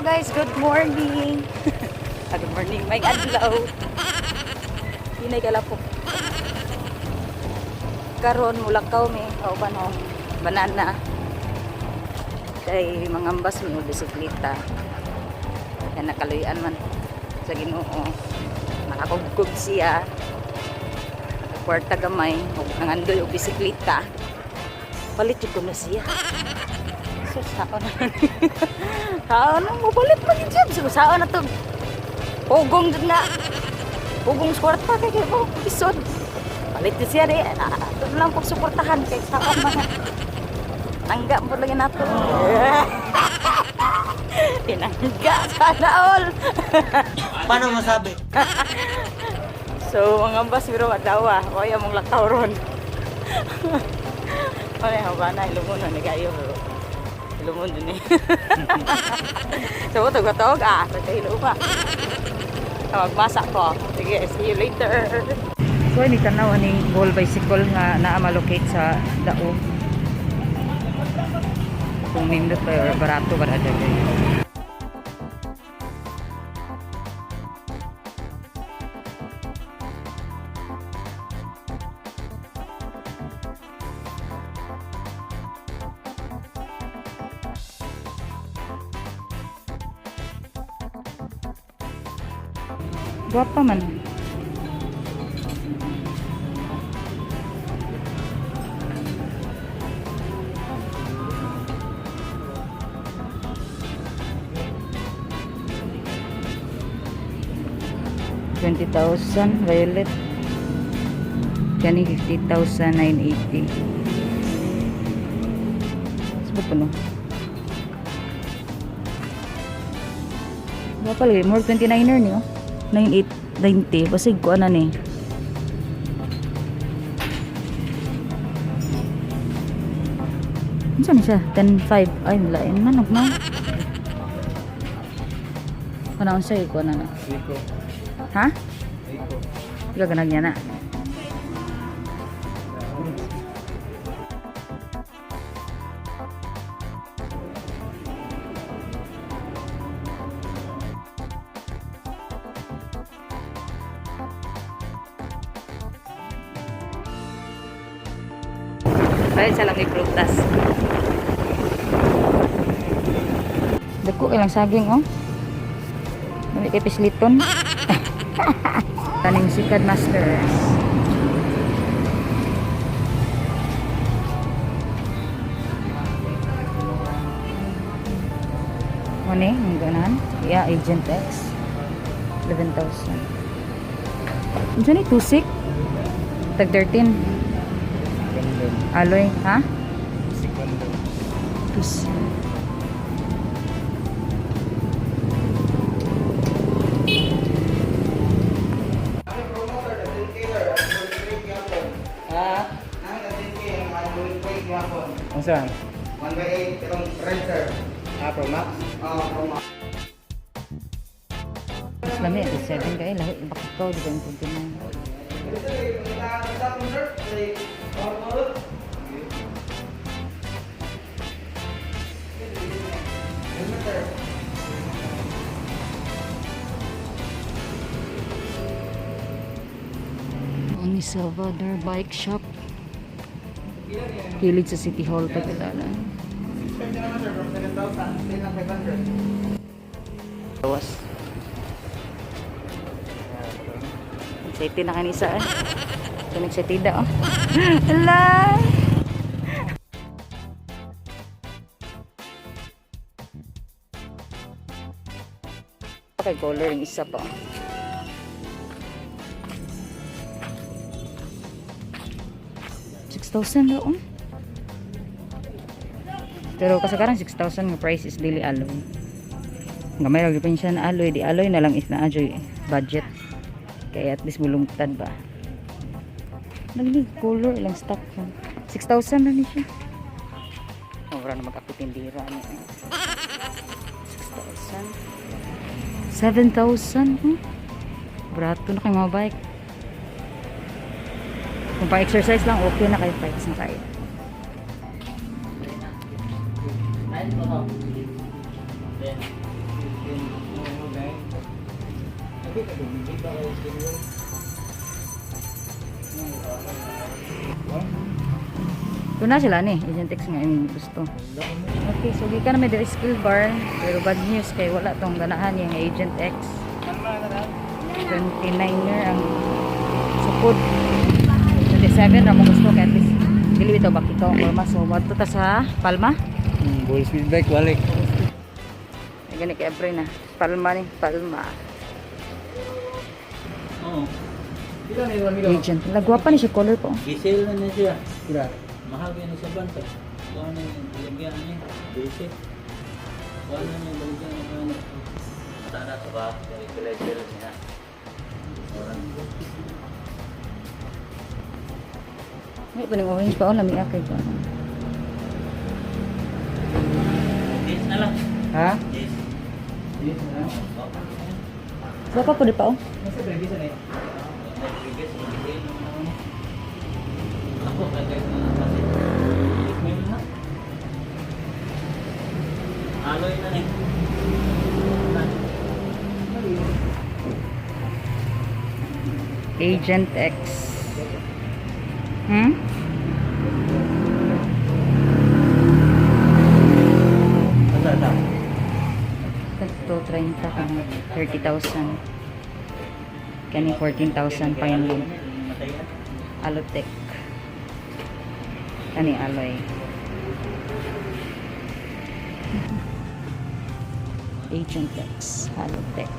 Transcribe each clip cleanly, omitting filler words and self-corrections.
Guys, good morning. Ah, good morning, may adlaw. Hinay kalapok. Karon mulakaw mi kauban akong banana. Kay mangambas mi og bisikleta. Kaya nakaluyan man sa Ginoo. Nakakugkog siya. Kwarta gamay ug nangandoy og bisikleta. Palit jud ko na siya. So, sao na. Sao na mo palit man yun siya. So, sao na to. Pugong jud na. Pugong sa kwarta kay kay oh, isod. Palit jud siya di. Ah, ato na lang pagsuportahan kay sao man. Nangga mo lagi nato. Tinangga sana all. Paano masabi? So, mga bas pero adawa, waya mong lakaw ron. Ay, haba na, ilumon na, nagayo. Pero ilumon dun eh. So, tawag ah, nagkahilo pa. Magmasak ko. Sige, see you later. So, ini tanaw aning Ball bicycle nga naa malocate sa Dao. Kung nindot pa or barato ba na. Guwapa man. 20,000 violet. Kani 50,980. Sabot pa no? Guwapa lagi. More 29er niyo. 9890. Basig ko ana ni. Unsa ni siya? 10.5. Ay, lain man og man. Kana unsa ko ana na? Rico. Ha? Rico. Ikaw ganag niya na. Ay, sa lang prutas. Dako ilang saging oh. Dami kay pisliton. Kaning Sikad Master. Muna ang ganan. Yeah, Agent X. 11,000. Unsa ni tusik? Tag 13. Gandun. Aloy, ha? Si Gandun. Tus. Ha? Ang saan? 1 by 8, itong red, sir. Ah, Pro Max? Oo, Pro Max. Mas lami, at 7 kay lahi bakit ko di ba yung 29. Sir, ito sir. Say, power. Helmet, sir. Ni Salvador Bike Shop. Kilid sa City Hall pagkilala. 650 naman, sir, from 7,000, 10,500. Gawas. Excited na kanisa eh. Ito excited oh. Hala! Okay, color yung isa pa. 6,000 daw oh. Pero kasagaran 6,000 nga price is dili alloy. Gamay ra gyud siya na alloy, di alloy na lang is na adyoy budget. Kaya at least mulungtad ba. Nagni color ilang stock ko. 6,000 na ni siya. Mura na mag-ako tindira niya. 6,000. 7,000. Brato na kay mga bike. Kung pa-exercise lang, okay na kayo. Bikes na kayo. 9 to. 10. Okay, kadugig ba kayo siguro? Doon na sila ni, Agent X nga yung gusto. Okay, so gikan na may diri skill bar, pero bad news kay wala tong ganahan yung Agent X. 29er ang sukod. 27 ra mo gusto kay at least dili bitaw bakito ang forma. So wadto ta sa Palma. Bull speed bike, walik. Ay gani kay Abre na. Palma ni, Palma. Oo. Pila na yung amigo? Agent. Lagwapa ni siya color po. Gisel na niya siya. Pila. Mahal yun sa bansa. Kuha na yung baligyan niya. Basic. Kuha na yung baligyan niya. Kuha na. Sana sa ba? Kilay-kilay niya. Orang. May pa ning orange pa oh, lami kay ko. Yes na lang. Ha? Yes. Yes na. Gwapa po di pa oh. Nasa previous na eh. Rodriguez, Gisel. Ako, kagay na kasi. May na. Aloy na ni. Agent X. Asa, asa? Ito, 30 ka. 30,000. Kani 14,000 pa yun. Matayan. Alotech. Kani alloy. Agent X. Alotech.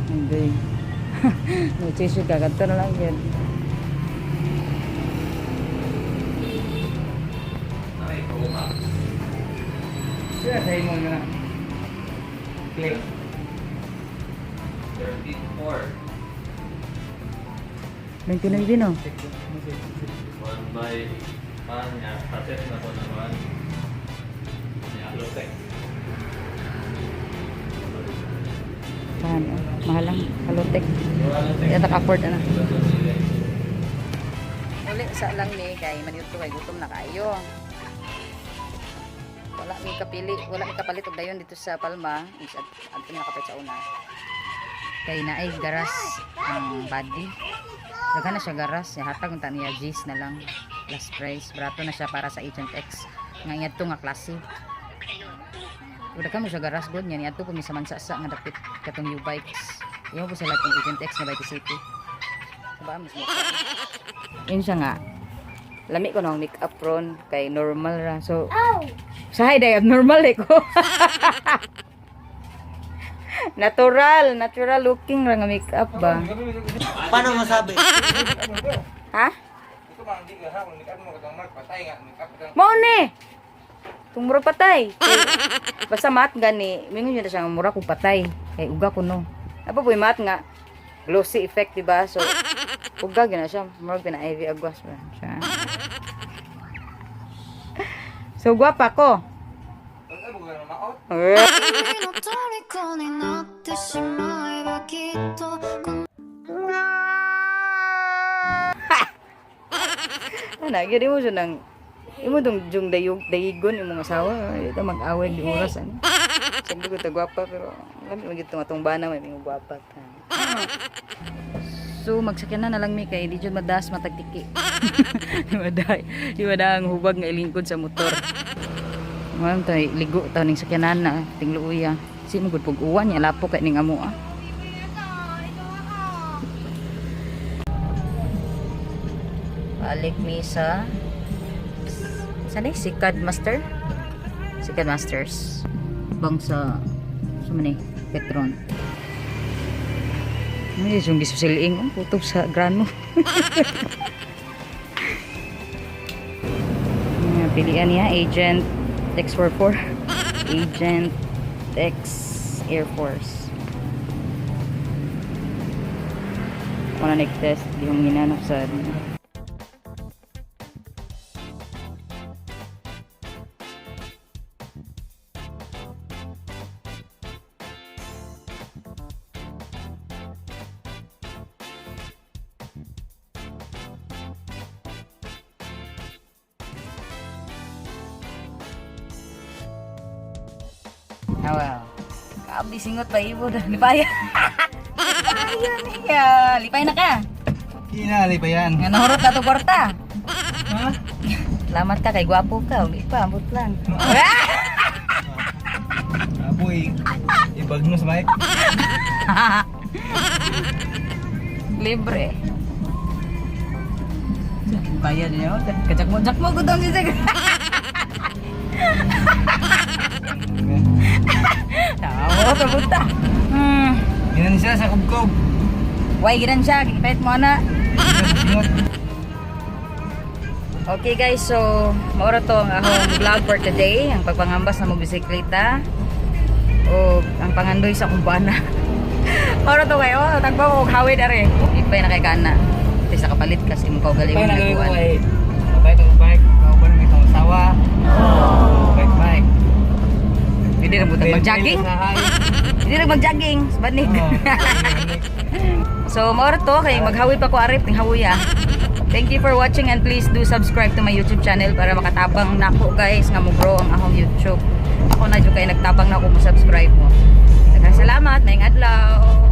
Hindi. No choice yun. Kakanto na lang yun. Sila sa imo na. Click. 13.4. 29 din oh. One by one niya, kaset na ko naman. Niya, Alotech. Paano? Mahal lang. Alotech. Alotech. Kaya naka-afford na. Uli sa lang ni kay maniudto kay gutom na kaayo. Wala mi kapili, wala mi kapalit og dayon dito sa Palma, is at adto mi nakapalit sa una. Kay naay garas ang body. Daghan na siya garas, hatag unta niya G's na lang. Last price, barato na siya para sa Agent X nga ingadto nga klase. Wala ka mo siya garas god niya niadto po mi sa Mansasa nga dapit katong U-bikes. Iyaw po sila itong Agent X nga Bike City. Ba mas mo. Yun siya nga. Lami ko nang make up ron kay normal ra. So, sahay day abnormal eh ko. Natural, natural looking ra nga make up ba. Paano masabi? Ha? Mao ni. Tung mura patay. Kay, basta mat gani, mingon yun na siya nga mura kog patay. Kay uga ko no. Apa po'y mat nga glossy effect, di ba? So uga gyud na siya, murag pina IV agwas ba siya. So gwapa ko. Eh. 君の虜になってしまえばきっとこの Ana, gyud imo siya nang imo dong jung dayog dayigon imong asawa, ito mag-away di oras ano. Siyempre ko ta gwapa pero lami man gyud tong atong bana may mga gwapa ta. So magsakyan na lang mi kay di jud madas matagtiki. Di maday, di mada ang hubag nga ilingkod sa motor. Mao tay ligo ta ning sakyanan na tingluoya. Si mo gud pug uwan niya lapo kay ning amo ah. Balik mi sa ni Sikad Master? Sikad Masters. Bang sa man eh, Petron. Ay, yung gisusiling oh, putok sa grano. Ayan, pilian niya, Agent X44, Agent X Air Force. Wala nag-test, di yung ginanap sa Awa. Kabi singot pa ibo na. Lipaya. Lipaya niya. Lipay na ka. Kinali pa yan. Nga nahurot na to kwarta. Ha? Salamat ka kay gwapo ka. Uli pa, ambot lang. Aboy. Ibag mo sa mic. Libre. Bayad niya. Kajak mo, jak mo gudong si Zeg. Tawa ka buta. Ginan siya sa kubkob. Why ginan siya? Gipait mo na. Singot. Okay guys, so maura to ang akong vlog for today, ang pagpangambas na mo bisikleta o ang pangandoy sa kumbana. Maura to kayo, tagba ko og hawid are. Ipay na kay kana. Iti sa kapalit kasi mong kaugalingon Bye na gawin ko naguan. kay bike ang bike. Kauban may itong asawa. Bike bike. Hindi na butang mag-jogging. Hindi na mag-jogging, sa banig. So maura to kay maghawid pa ko arip ning hawoy ah. Thank you for watching and please do subscribe to my YouTube channel para makatabang nako guys nga mo grow ang akong YouTube. Ako na jud kay nagtabang na ako mo subscribe mo. Daghang salamat, maayong adlaw.